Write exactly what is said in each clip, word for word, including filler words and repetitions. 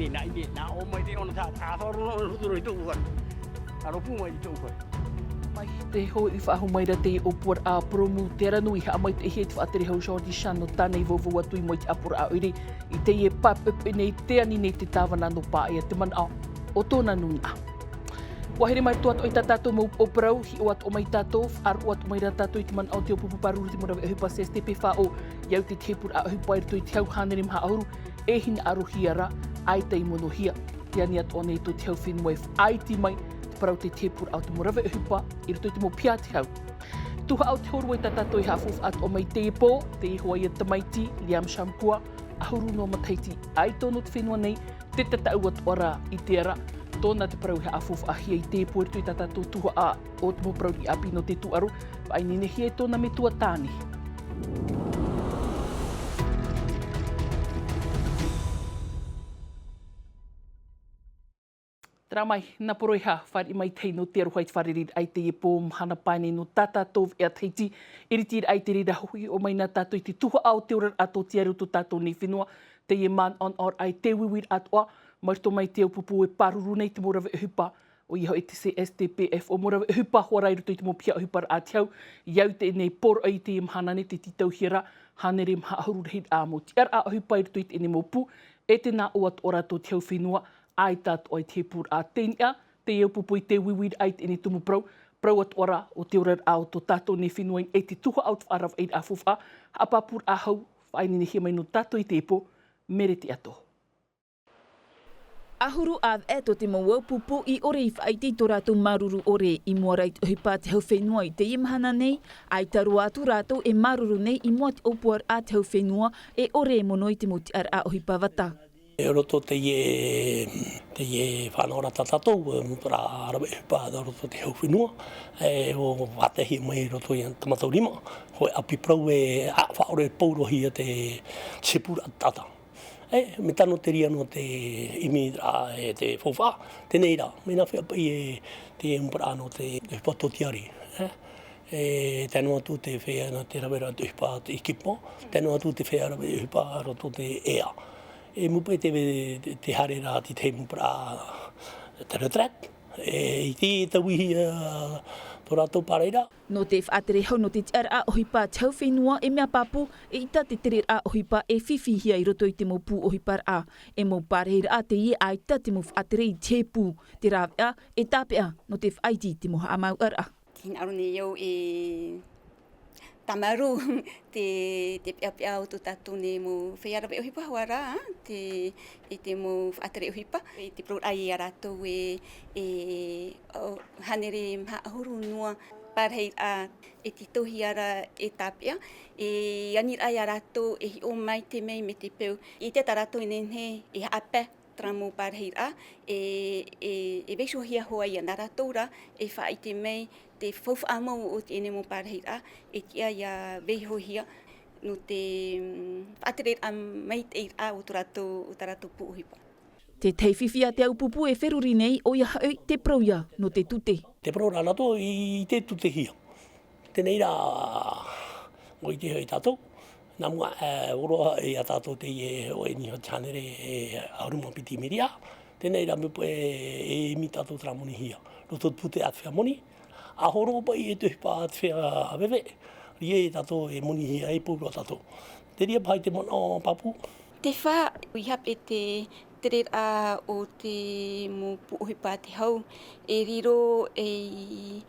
Nā ʻite, nā ʻō mai te ono tā, ā, whakarono, roto i tōʻu fare. Ā, rōpū mai i tōʻu fare. Mai te hōʻē i faʻahou mai ra te ʻōpuaraʻa purōmu Te Aranui, haʻamaitaʻihia i te faʻatere hau Jean Ducharme nō tāna i vauvau atu i mua i te ʻāpoʻoraʻa ʻoire i teie pāpepe nei, tē ani nei te tāvana nō Paea te manaʻo o tōna nūnaʻa. ʻUa here mai roto atoʻa i tā tātou mau upoʻo parau, hiʻo atoʻa mai tātou, faʻaroʻo atoʻa mai rā tātou i te manaʻo o te ʻōpuaraʻa pāruru te mau rave ʻohipa C S T P F O, i au te tahi pūraʻa ʻohipa i roto i te hau hānere maha ʻahuru, e hinaʻarohia ra, ʻaita i monohia. Tē ani atoʻa nei tō te hau fenua e faʻaiti mai te parau te tahi pūraʻa o te mau rave ʻohipa i roto i te mau piha te hau. Tuhaʻa o te hōrua i tā tātou e haʻafaufaʻa atoʻa mai i teie pō, teie hoʻi ia tamaiti, Liam Shamkua, ʻahuru noa matahiti, ʻaita nō te fenua nei, tē tataʻu atoʻa ra i te ara. Tōna te parau e haʻafaufaʻahia i teie pō i roto i tā tātou tuhaʻa o te mau parau riʻi ʻāpī nō te tūʻaro, faʻaineinehia e tōna metua tāne. Terā mai, nā Poroiha, fāriʻi mai tahi nō te aroha i te fārereiraʻa i teie pō, mahana pae nei nō tā tātou veʻa Tahiti, ʻiritiraʻa i te reira hoʻi, hiʻo mai na tātou i te tuhaʻa o te oraraʻa tōtiare o tō tātou nei fenua, teie manaʻonaʻoraʻa e te uiuiraʻa atoʻa, mai roto mai i te au pupu e pāruru nei te mau rave ʻohipa, ʻoia hoʻi te C S T P F O, mau rave ʻohipa hoʻi rā i roto i te mau piha ʻohiparaʻa te hau, i au i teie nei poroʻi i teie mahana nei tē tītauhia ra, hānere maha ʻahuru rahiraʻa mau tiʻaraʻa ʻohipa i roto i teie nei mau pū, e tē nā ʻō atoʻa ra tō te hau fenua, ʻaita atoʻa i te pūraʻa tei niʻa, teie au pupu i te uiuiraʻa i teie nei tumu parau, parau atoʻa ra o te oraraʻa o tō tātou nei fenua i niʻa i te tuhaʻa o te faʻaravaʻiraʻa faufaʻa, haʻapāpūraʻa hau, faʻaineinehia mai nō tātou i teie pō, Merete Ato. ʻAhuru ʻāvaʻe tō te mau au pupu i ʻore i faʻaʻite i tō rātou māuruuru ʻore i mua ra i te ʻohipa te hau fenua i teie mahana nei, ʻaita roa atu rātou e māuruuru nei i mua i te ʻōpuaraʻa te hau fenua e ʻore e mono i te mau tiʻaraʻa ʻohipa vata. I roto teie, teie fānaʻoraʻa tā tātou, e, mau rave ʻohipa nā roto te hau fenua, e, ʻua faʻataehia mai i roto i tā mātou rima, hōʻē ʻapi parau e faʻaʻore paurohia te, te pūraʻa taʻata. E, mea tano te reira nō te ʻimi ra, e, te faufaʻa, teie nei rā, mea nā fea paʻi e te upoʻoraʻa nō te, te ʻohipa tōtiare, e. E, tae noa atu te feiā nō te rave ra te ʻohipa te ʻikipo, tae noa atu te feiā rave ʻohipa roto te ea. E, mau paʻi te, te, te haere ra te tahi mau upoʻoraʻa te retraite. E, i te tauihia tō rātou pārairaʻa. Nō te faʻatere hau nō te tiʻaraʻa ʻohipa te hau fenua e mea pāpū, eʻita te tereraʻa ʻohipa e fifihia i roto i te mau pū ʻohiparaʻa. E mau pārahiraʻa teie ʻaita te mau faʻatere i te pū, te rāveʻa, e tāpeʻa nō te faʻaiti i te mau haʻamāuʻaraʻa. Tē hinaʻaro nei au e tāmarū te, te peʻapeʻa o tō tātou nei mau feiā rave ʻohipa hoʻi rā, te, i te mau faʻatere ʻohipa, i te poroʻi ia rātou e, e, o, hānere maha ʻahuru noa pārahiraʻa e tītauhia ra e tāpeʻa, e aniraʻa ia rātou e hiʻo maitaʻi mai mai te peu. ʻIte tā rātou e nehenehe e haʻapae terā mau pārahiraʻa, e, e, e vaiihohia hoʻi ia nā rātou ra, e faʻaʻite mai te faufaʻa mau o teie nei mau pārahiraʻa, e tiʻa ia vaiihohia nō te, mm, faʻatereraʻa maitaʻiraʻa o tō rātou, o tā rātou pū ʻohipa. Te tahi fifi a te au pupu e feruri nei, ʻoia hoʻi te parau ia nō te tute. Te parau ra nā tō i te tutehia. Teie nei rā, ʻua ʻite hoʻi tātou, nā mua, e, ʻōroʻa ia tātou teie hōʻē niho te hānere e ʻahuru mā piti miriʻa. Teie nei rā, mea paʻi e, e ʻimi tātou terā monihia. Roto te pū te ʻāfea moni, ʻa horo paʻi e te ʻohipa te feiā veve, ʻoia ia tātou e monihia e pauroa tātou. Te reira paʻi te manaʻo pāpū. Te fā, ʻua hape te tereraʻa o te mau pū ʻohipa te hau, e riro ei,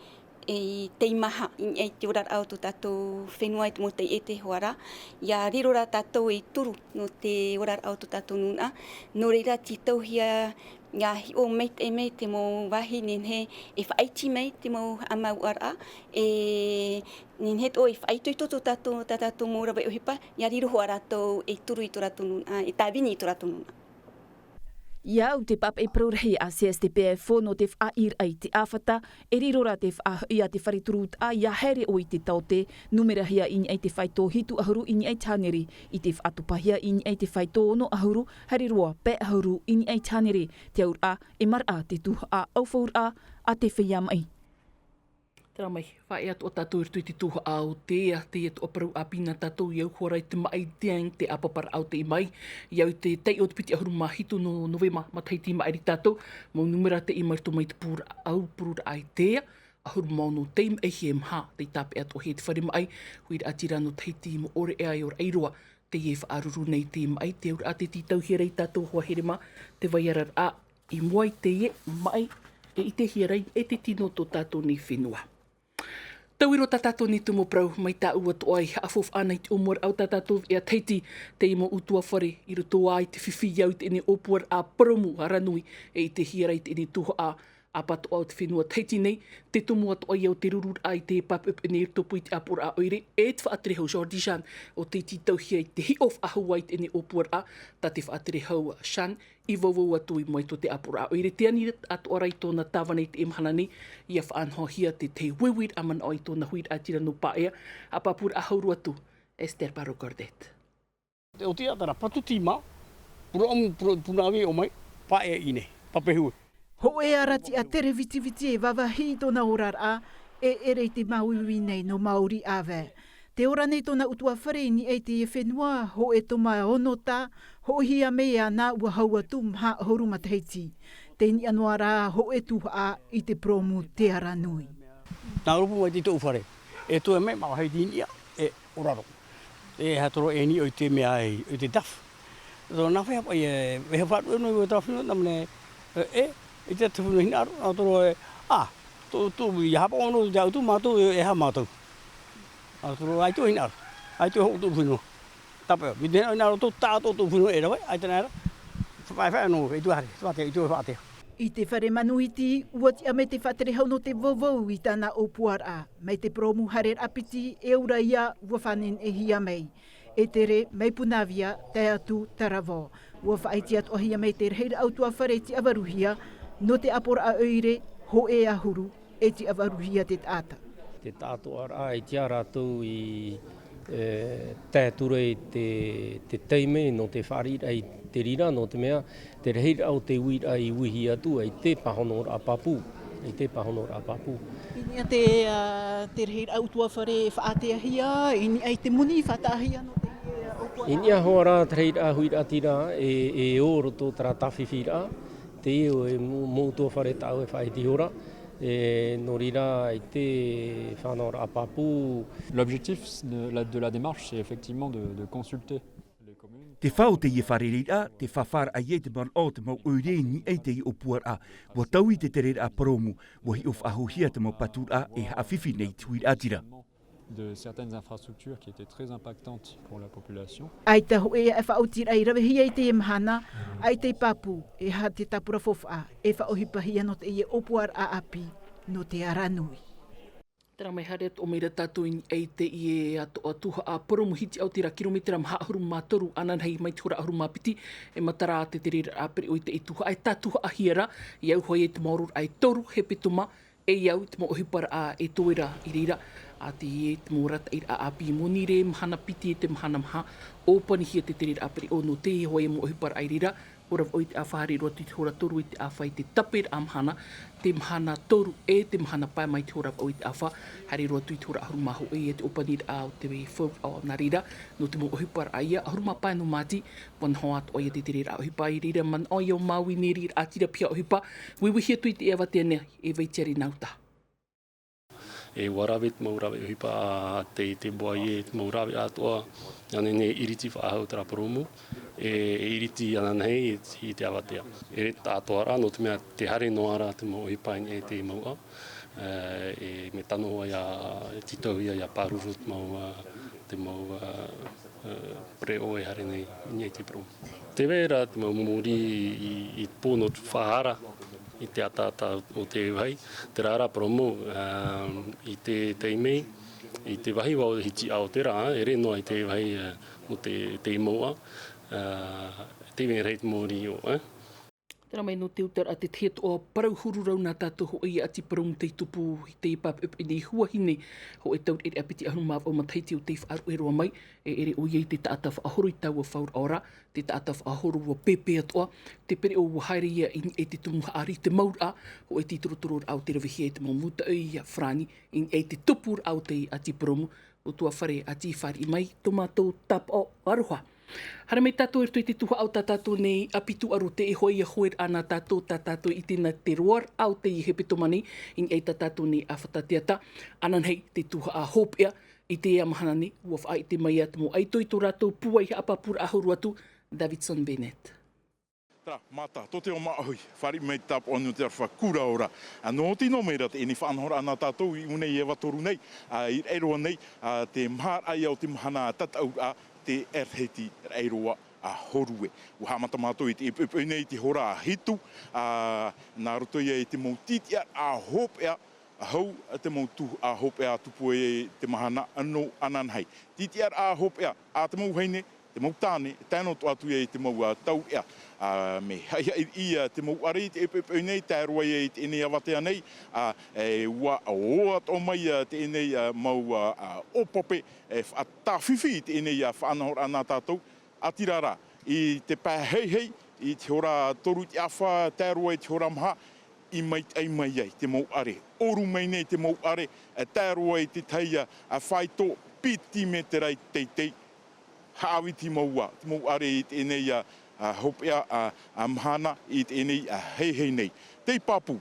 ei teimaha i niʻa i te oraraʻa o tō tātou fenua i te mau taiete hoʻi rā, ʻia riro rā tātou ei turu nō te oraraʻa o tō tātou nūnaʻa, nō reira tītauhia ʻia hiʻo maitaʻi mai te mau vāhi nehenehe e faʻaiti mai te mau haʻamāuʻaraʻa, e nehenehe atoʻa e faʻaitoito tō tātou, tā tātou mau rave ʻohipa, ʻia riro hoʻi rātou ei turu i tō rātou nūnaʻa, e tāvini i tō rātou nūnaʻa. ʻIa au te papaʻi parau rahi a C S T P F O nō te faʻaʻīraʻa i te ʻāfata, e riro rā te faʻahoʻi a te fare turutaʻa ʻia haere ʻoe i te taote, numerahia i niʻa i te faito hitu ʻahuru i niʻa i te hānere, i te faʻatopahia i niʻa i te faito ono ʻahuru, haere roa pae ʻahuru i niʻa i te hānere, te auraʻa, e maraʻa te tuhaʻa ʻaufauraʻa a te feiā maʻi. Tara mai, faʻaea atoʻa tātou i roto i te tuhaʻa o te ea, teie atoʻa parau ʻāpī nā tātou i au hoʻi ra i te maʻi Dieng te ʻāpaparaʻa o te maʻi. I au i te taiʻo o te piti ʻahuru mā hitu nō Novema, matahiti maʻiri tātou, mau nūmera te ʻima i roto mai te pūraʻa, au pururaʻa i te ea, ʻahuru mā ono tei maʻi e maha, tei tāpeʻa atoʻa hia te fare maʻi, huiraʻatira nō Tahiti mo Oreʻa i ora ʻai roa, teie e faʻaruru nei te maʻi, te auraʻa tē tītauhia ra ia tātou hoa here mā, te vai ara raʻa, i mua i teie maʻi, e ʻitehia ra e te tino o tō tātou nei fenua. Tauiro tā tātou nei tumu parau, mai tāʻu atoʻa i haʻafaufaʻa ana i te ʻōmuaraʻa o tā tātou veʻa Tahiti, teie mau ʻutuāfare, i roto ā i te fifi i au i teie nei ʻōpuaraʻa purōmu aranui, e ʻitehia ra i teie nei tuhaʻa ʻāpaparaʻa o te fenua Tahiti nei, te tumu atoʻa ia o te rururaʻa i te pāpeʻapeʻa nei i roto pū i te ʻāpoʻoraʻa ʻoire, e te faʻatere hau Jordy Jeanne, ʻo tei tītauhia i te hiʻo faʻahou i teie nei ʻōpuaraʻa, tā te faʻatere hau Jeanne, i vauvau atu i mua i tō te ʻāpoʻoraʻa ʻoire, tē ani atoʻa ra i tōna tāvana i teie mahana nei, ʻia faʻanahohia te tahi uiuiraʻa manaʻo i tōna huiraʻatira nō Paea, ʻāpapūraʻa hau roa atu, Esther Barraud-Gaudette. Te oti ā, terā patu tīmā, purōmu, purō-, pūnaʻauē ʻō mai, Paea i ʻō nei, pape hue. Hōʻē ara tiʻa tere vitiviti e vāvāhi i tōna oraraʻa, e ʻere i te māuiui nei nō Maori ʻāvae. Tē ora nei tōna ʻutuāfare i niʻa i teie fenua, hōʻē toma ono tā, hoʻihia mai ana ua hau atu maha ʻahuru matahiti. Tei niʻa noa rā hōʻē tuhaʻa i te purōmu te aranui. Nā rōpū mai te tōʻu fare, e toe mai, mā vāhi i niʻa, e ʻōraro. E aha tō rātou e niʻa i te mea ai, i te DAF. Tō nā fea paʻi e, e faʻaruʻe noa i te DAF, nā mea, e, e, i te atu fenua hinaʻaro, nā tō rātou e, a, tō, tō, i haʻapaʻo noa te ʻautu, mātou, e, e aha mātou. Nā tō rātou, ʻaita e hinaʻaro, ʻaita e hoʻo tō fenua. Tāpeʻa, i te hinaʻaro, hinaʻaro tō, tā tō, tō fenua e rave, ʻaita nā ra, faʻa, faʻa noa, i te haere, faʻa te, i te faʻatea. I te fare manuiti, ua tiʻa mai te faʻatere hau nō te vauvau i tāna ʻōpuaraʻa, mai te purōmu haereraʻa piti, e ora ia, ua fāneneʻehia mai. E tere, mai Punavia, tae atu Taravao. Ua faʻaʻite atoʻahia mai te rahiraʻa ʻutuāfare tiʻavaruhia, nō te ʻāpoʻoraʻa ʻoire, hōʻē ʻahuru, e tiʻavaruhia te taʻata. Te taʻatoʻaraʻa, i tiʻa rātou i, e, tae atu ra i te, te taime nō te fāriʻiraʻa i te reira, nō te mea, te rahiraʻa o te uiraʻa i uihia atu, ʻaita e pāhonoraʻa pāpū, ʻaita e pāhonoraʻa pāpū. I niʻa te, ā, te rahiraʻa ʻutuāfare e faʻateahia, i niʻa i te moni faʻataʻahia nō te, ā, ʻōpuaraʻa. I niʻa hoʻi ra te rahiraʻa huiraʻatira e, e ō roto terā tāfifiraʻa, teie e mau, mau ʻutuāfare tāʻu e faʻaʻite ihora, e, nō reira ʻaita e fānaʻoraʻa pāpū. L'objectif de la, de la démarche, c'est effectivement de, de consulter les communes. Te fā o teie fārereiraʻa, te fāfāraʻa ia i te manaʻo o te mau ʻoire i niʻa i teie ʻōpuaraʻa. Ua taui te tereraʻa purōmu, ua hiʻo faʻahouhia te mau paturaʻa e haʻafifi nei i te huiraʻatira. De certaines infrastructures qui étaient très impactantes pour la population. ʻAita hōʻē e faʻaotiraʻa i ravehia i teie mahana, ʻaita e pāpū, e aha te tāpura faufaʻa, e faʻaʻohipahia nō teie ʻōpuaraʻa ʻāpī, nō te aranui. Terā mai, haere atoʻa mai ra tātou i niʻa i teie atoʻa tuhaʻa purōmu hitiʻa o terā kirometera maha ʻahuru mā toru ananahi mai te hora ʻahuru mā piti, e matara te tereraʻa pereʻoʻo i teie tuhaʻa, e tātuhaʻahia ra, i au hoʻi i te maororaʻa e toru hepetoma, e i au i te mau ʻohiparaʻa e toe ra i reira, a teie te mau arataʻiraʻa ʻāpī monirē, mahana piti e te mahana maha, ʻōpanihia te tereraʻa pereʻoʻo nō teie hoʻi mau ʻohiparaʻa i reira, hora vaʻu i te ʻāfa haere roa atu i te hora toru i te ʻāfa i te taperaʻa mahana, te mahana toru e te mahana pae mai te hora vaʻu i te ʻāfa, haere roa atu i te hora ʻahuru mā hōʻē e te ʻōpaniraʻa o te faufaʻa nā reira, nō te mau ʻohiparaʻa ia, ʻahuru mā pae nō Māti, ua noho atoʻa ia te tereraʻa ʻohipa i reira, manaʻo ia ʻo māuiui nei i reira, ʻātira piha ʻohipa, uiuihi atu i te ʻēvatea nei, e vai tiare nā uta. E ua rave te mau rave ʻohipa a te, te boaie, te mau rave atoʻa, ʻia nehenehe e ʻiriti faʻahou terā purōmu, e, e ʻiriti ananahi i te ʻēvatea. E tāʻatoʻaraʻa, nō te mea tē haere noa ra te mau ʻohipa i niʻa i te mouʻa, e, e mea tano hoʻi ʻia, e tītauhia ʻia pāruru te mau, ā, te mau, ā, ā, pereʻoʻo e haere nei i niʻa i te purōmu. Tē vai ra te mau mōrī i, i, i te pō nō te faʻahaere i te ataata o te vahi, terā rā purōmu, ā, i te taime, i te vahi vau hitiʻa o terā, e ʻere noa i te vahi, ā, o te, te mouʻa, ā, tē vai ra te mōrī ʻo, ā. Tērā mai nō te utaraʻa te tahi atoʻa parau huru rau nā tātou hōʻē ʻati parau tei tupu i te pāpeʻapeʻa nei huahine hōʻē taureʻareʻa piti ʻahuru mā vaʻu matahiti o tei faʻaruʻe roa mai, e ʻere ʻoia i te taʻata faʻahoro i taua fauraʻa ra, te taʻata faʻahoro ua pēpē atoʻa, te pereʻoʻo ua haere ia i niʻa i te tumu haʻari i te mauraʻa, hōʻē tītorotororaʻa o te ravehia e te mau mūtaʻa ia farāni, i niʻa i te tupuraʻa o te ʻati purōmu, ʻutuāfare ʻati fāriʻi mai tō mātou tāpaʻo aroha. Haere mai tātou i roto i te tuhaʻa o tā tātou nei ʻapi tūʻaro, te hoʻi ia hoeraʻa nā tātou, tā tātou i ʻite nā te roaraʻa o teie hepetoma nei, i niʻa i tā tātou nei ʻāfata teata, ananahi te tuhaʻa hopeʻa, i teie mahana nei, ua faʻaʻite mai ā te mau ʻaito i tō rātou pūai haʻapāpūraʻa huru atu, Davidson Bennett. Tērā, Mata, tō te ao māʻohi, fāriʻi mai te tāpaʻo nō te aroha kura ora. Ā, nō te ʻino mai ra teie nei faʻanahoraʻa nā tātou i ʻū nei e vatoru nei, ā, i Raʻiroa nei, ā, te maharaʻa ia o te mahana tataʻuraʻa, te Erheti Raʻiroa, ā, Horue. Ua haʻamata mātou i te poipoi nei i te hora hitu, ā, nā roto ia i te mau tītiʻaraʻa hopeʻa, hau te mau tuhaʻa hopeʻa tupu e te mahana nō ananahi. Tītiʻaraʻa hopeʻa a te mau vahine, te mau tāne, tae noa atu ia i te mau, ā, taureʻa. Ā, mea haʻihaʻi ia te mau ʻare i te poipoi nei, tae roa ia i teie nei avatea nei, ā, e, ua ʻō atoʻa mai, ā, teie nei, ā, mau, ā, ā, ʻōpape, e, faʻatāfifi i teie nei, ā, faʻanahoraʻa nā tātou, ʻatirā rā, i te pae heihei, i te hora toru i te ʻāfa, tae roa i te hora maha, i maitaʻi mai ai te mau ʻare. ʻOru mai nei te mau ʻare, e, tae roa i te tahi, ā, ā, faito piti mētera i te teitei. Haʻaviti mau ā, te mau ʻare i teie nei, ā, ā, hopeʻa, ā, ā, mahana i teie nei, ā, heihei nei. Tei pāpū,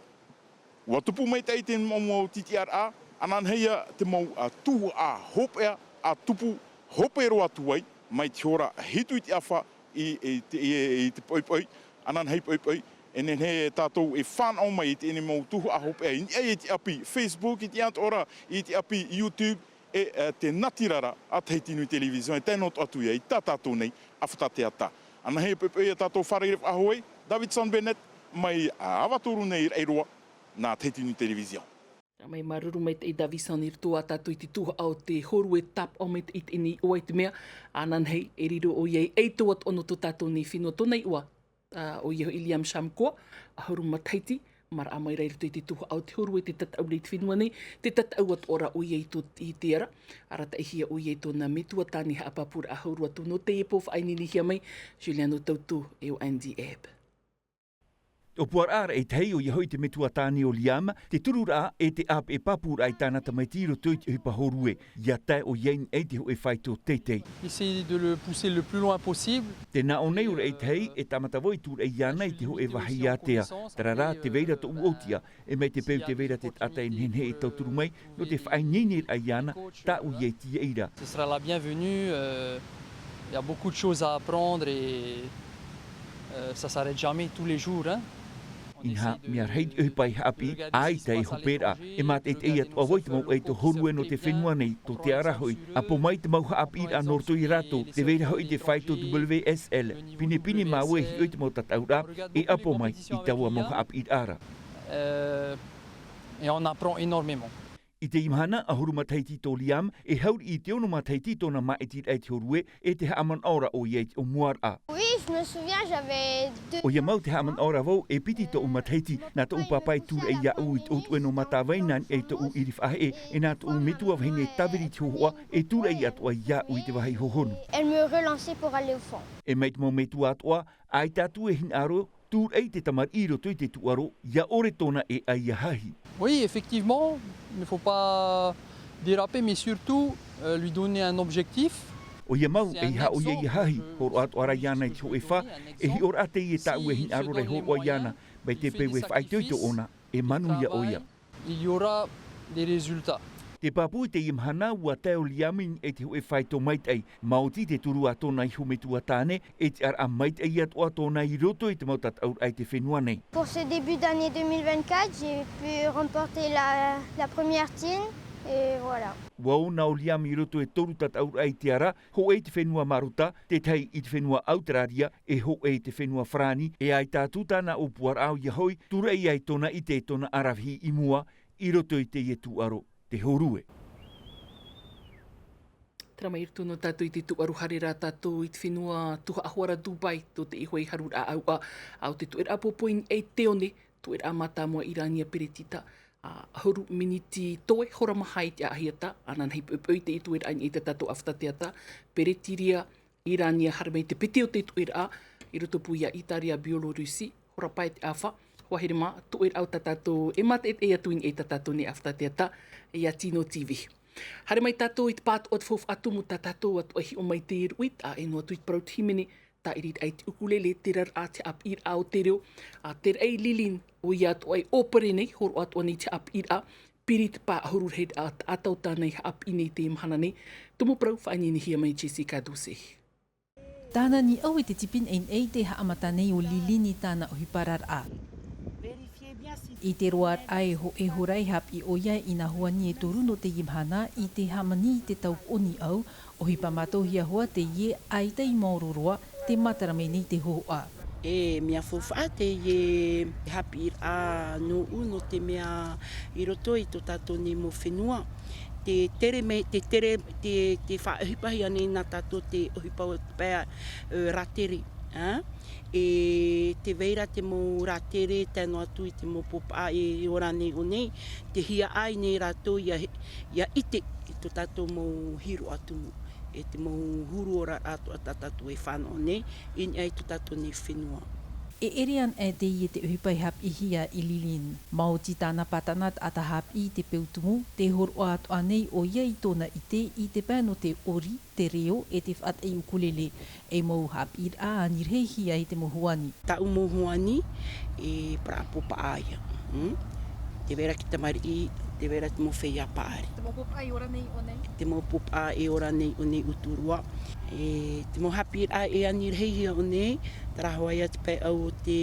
ua tupu maitaʻi te mau, mau tītiʻaraʻa, ananahi ia te mau, ā, tuhaʻa hopeʻa, ā, tupu hope roa atu ai, mai te hora hitu i te ʻāfa i, i te, i, i te poipoi, ananahi poipoi, e nehenehe tātou e fānaʻo mai i teie nei mau tuhaʻa hopeʻa i niʻa i te ʻapi Facebook, i te ʻato ora, i te ʻapi YouTube, e, e, te natirara a Tahiti Nui Télévision, e tae noa atu ia i tā tātou nei ʻāfata teata. Ananahi poipoi ia tātou fārerei faʻahou ai, Davidson Bennett, mai, ā, Avaturu nei Raʻiroa, nā Tahiti Nui Télévision. Mai māuruuru maitaʻi Davidson i roto ā tātou i te tuhaʻa o te Horue tāpaʻo maitaʻi teie nei iʻoa i te mea, ananahi, e riro ʻoia ei ʻaito atoʻa nō tō tātou nei fenua tōna iʻoa, ā, ʻoia hoʻi Liam Shamkoa, ʻahuru matahiti, māraʻa mai ra i roto i te tuhaʻa o te Horue te tataʻuraʻa i te fenua nei, te tataʻu atoʻa ra ʻoia i tō, i te ara, arataʻihia ʻoia i tōna metua tāne haʻapāpūraʻa huru atu nō teie pō faʻaineinehia mai, Juliano Tautu e ʻo Andy Ebb. ʻŌpuaraʻa e tahi ʻoia hoʻi te metua tāne o Liam, te tururaʻa e te ʻāpeʻe pāpūraʻa i tāna tamaiti i roto i te ʻohipa Horue, ʻia tae ʻoia i niʻa i te hōʻē faito teitei. Essayer de le pousser le plus loin possible. Tē nā ʻō nei ʻo Raʻitahi, e tāmata vau e tūraʻi iāna i te hōʻē vāhi ātea, terā rā, tē vai ra tōʻu ʻōtia, e mai te peu tē vai ra te taʻata e nehenehe e tauturu mai, nō te faʻaineineraʻa iāna, tāʻu ia e tīaʻi ra. Ce sera la bienvenue, euh, il y a beaucoup de choses à apprendre et, euh, ça s'arrête jamais tous les jours, hein. Inaha, mea rahi te ʻohipa e haʻapiʻi, ʻaita e hoperaʻa, e mātaʻitaʻi atoʻa vau i te mau ʻaito Horue nō te fenua nei, tō te ara hoʻi, ʻapo mai te mau haʻapiʻiraʻa nō roto ia rātou, tē vai ra hoʻi te faito W S L, pinepine māua e hiʻo i te mau tataʻuraʻa, e ʻapo mai i taua mau haʻapiʻiraʻa ra. Euh, et on apprend énormément. I teie mahana, ʻahuru matahiti tō Liam, e hauriʻi i te ono matahiti tōna māʻitiraʻa i te Horue, e te haʻamanaʻo ra ʻoia i te ʻōmuaraʻa. Oui, je me souviens, j'avais deux. ʻOia mau, te haʻamanaʻo ra vau, e piti tōʻu matahiti, nā tōʻu pāpā i tūraʻi iāʻu i te ʻutuʻe nō Matavai nā niʻa i tōʻu ʻiri faʻaheʻe, e nā tōʻu metua vahine e tāviri i te hōhoʻa, e tūraʻi atoʻa iāʻu i te vāhi hohonu. Elle me relançait pour aller au fond. E mai te mau metua atoʻa, ʻaita atu e hinaʻaro, tūraʻi te tamariʻi i roto i te tūʻaro, ʻia ʻore tōna e ʻaiahahi. Oui, effectivement, il ne faut pas déraper, mais surtout, euh, lui donner un objectif. ʻOia mau, e hinaʻaro ʻoia ʻia ʻaiahahi, hōroʻa atoʻa ra iāna i te hōʻē fā, e hiʻoraʻa teie tāʻu e hinaʻaro ra e hōroʻa iāna, mai te peu e faʻaitoito ʻōna, e manuia ʻoia. Il y aura des résultats. Tē pāpū i teie mahana, ʻua tae ʻo Liam i niʻa i te hōʻē faito maitaʻi, maoti te turu a tōna iho metua tāne, e te ʻaraʻa maitaʻi atoʻa tōna i roto i te mau tataʻuraʻa i te fenua nei. Pour ce début d'année deux mille vingt-quatre, j'ai pu remporter la, la première team, et voilà. ʻUa ō na ʻo Liam i roto e toru tataʻuraʻa i te ara, hōʻē i te fenua Marota, te tahi i te fenua Auteraria, e hōʻē i te fenua Farāni, e ʻaita atu tāna ʻōpuaraʻa ʻoia hoʻi, tūraʻi ai tōna ʻite e tōna aravihi i mua, i roto i teie tūʻaro, te Horue. Tara mai roto nō tātou i te tūʻaro haere rā tātou i te fenua tuhaʻa hoʻi ra Dubai, tō te iho i haru rā auʻa, ʻo te tuʻeraʻa pōpō i niʻa i te one, tuʻeraʻa mātāmua Irania Peretita, ʻahuru miniti toe hora maha i te ʻāhiata, ananahi poʻipoʻi te tuʻeraʻa i niʻa i tā tātou ʻāfata teata, Peretiria, Irania, haere mai te piti o te tuʻeraʻa, i roto pū ia Itaria, Biolorusi, hora pae te ʻāfa, hoa here mā, tuʻeraʻa o tā tātou, e mātaʻitaʻi atu i niʻa i tā tātou nei ʻāfata teata, ia Tino TV. Haere mai tātou i te pātoʻo o te faufaʻa tumu tā tātou atoʻa e hiʻo mai te ruʻi, ʻa ʻē noa atu i te parau te hīmene, tāʻiriraʻa i te ʻukulele, terā rā te haʻapiʻiraʻa o te reo, ʻa terā ʻo Lilin, ʻoia atoʻa e ʻōpere nei, hōroʻa atoʻa nei te haʻapiʻiraʻa, piri te pā ʻahuru rahiraʻa taʻata o tāna i haʻapiʻi nei i teie mahana nei, tumu parau faʻaineinehia mai Jessica Doucet. Tāna niʻa i te tipi nei, nei te haʻamata nei ʻo Lilin i tāna ʻohipa raraʻa. I te roaraʻa e hōʻē hora e haʻapiʻi ʻoia i nā huani e toru nō teie mahana, i te hāmani i te taupoʻo niʻa au, ʻohipa mātauhia hoʻi teie, ʻaita i maoro roa, tē matara mai nei te hōhoʻa. E mea faufaʻa teie haʻapiʻiraʻa nōʻu, nō te mea i roto i tō tātou nei mau fenua, tē tere mai, tē tere, tē, tē faʻaʻohipahia nei nā tātou te ʻohipa o te pae, e, rātere, ā? E tē vai ra te mau rātere, tae noa atu i te mau pūpaʻa e ora nei ʻō nei, tē hiaʻai nei rātou ʻia, ʻia ʻite i tō tātou mau hīroʻa tumu, e te mau huru oraraʻa atoʻa tā tātou e fānaʻo nei, i niʻa i tō tātou nei fenua. E ʻere ana teie te ʻohipa i haʻapiʻihia e Lilin. Maoti tāna pātana taʻata haʻapiʻi i te peu tumu, tē hōroʻa atoʻa nei ʻoia i tōna ʻite i te pae nō te ʻori, te reo, e te faʻataʻi ʻukulele, e mau haʻapiʻiraʻa anirahi hia i te mau huani. Tāʻu mau huani, e parau pūpaʻa ia. Mm? Tē vai ra te tamariʻi, tē vai ra te mau feiā paʻari. Te mau pūpaʻa e ora nei ʻō nei? Te mau pūpaʻa e ora nei ʻō nei ʻuturoa. E te mau haʻapiʻiraʻa e anirahi hia ʻō nei, terā hoʻi ia te pae ʻau o te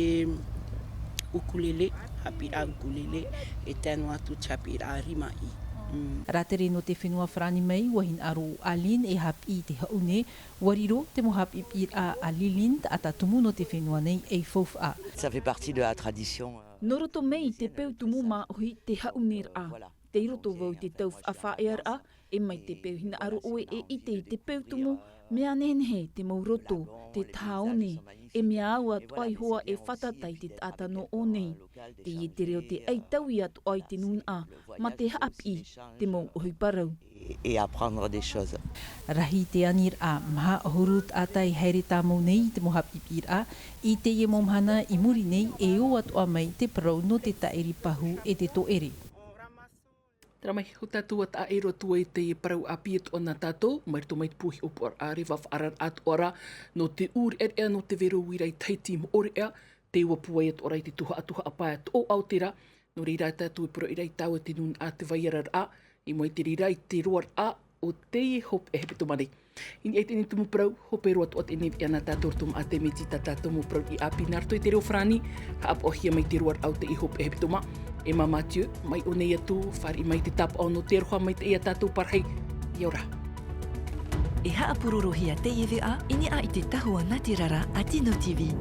ʻukulele, haʻapiʻiraʻa ʻukulele, e tae noa atu te haʻapiʻiraʻa rimaʻi. Mm. Rātere nō te fenua Farāni mai, ʻua hinaʻaro ʻo Aline e haʻapiʻi i te haʻune, ʻua riro te mau haʻapiʻiraʻa a Lilin, taʻata tumu nō te fenua nei ei faufaʻa. Ça fait partie de la tradition, euh, Nō roto mai i te peu tumu māʻohi te haʻuneraʻa. Tei roto vau i te tau faʻaearaʻa, e mai te peu hinaʻaro ʻoe e ʻite i te peu tumu, mea nehenehe te mau roto, te taha one, e mea au atoʻa ihoā e fātata i te taʻata nō ʻō nei. Teie te reo tē ʻaitaui atoʻa i te nūnaʻa, mā te haʻapiʻi, te mau ʻohipa rau. Et apprendre des choses. Rahi te aniraʻa, maha ʻahuru taʻata i haere tāmau nei i te mau haʻapiʻiraʻa, i teie mau mahana i muri nei e ʻō atoʻa mai te parau nō te tāʻiri pahū e te tōʻere. Terā mai, ʻo tātou atoʻa e roto i teie parau ʻāpī atoʻa nā tātou, mai roto mai te pū hiʻopoʻaraʻa reva faʻaararaʻa atoʻa ra, nō te ʻūreʻareʻa nō te vero uira i Tahiti moʻoreʻa, tē ua pūai atoʻa ra i te tuhaʻa, tuhaʻa pae atoʻa o te rā, nō reira tātou e poroʻi ra i taua te nūnaʻa te vaiararaʻa, i mua i te reira i te roaraʻa o teie hopeʻa hepetoma nei. I niʻa i teie nei tumu parau, hope roa atoʻa teie nei veʻa nā tātou roto maʻa te miti tā tātou mau parau ʻāpī nā roto i te reo Farāni, haʻapaʻohia mai te roaraʻa o teie hopeʻa hepetoma. Emma Mathieu, mai ʻō nei atu, fāriʻi mai te tāpaʻo nō te aroha maitaʻi ia tātou parahi. ʻIa ora. E haʻapurorohia teie veʻa, i niʻa i te tahua nā te rara a Tino TV.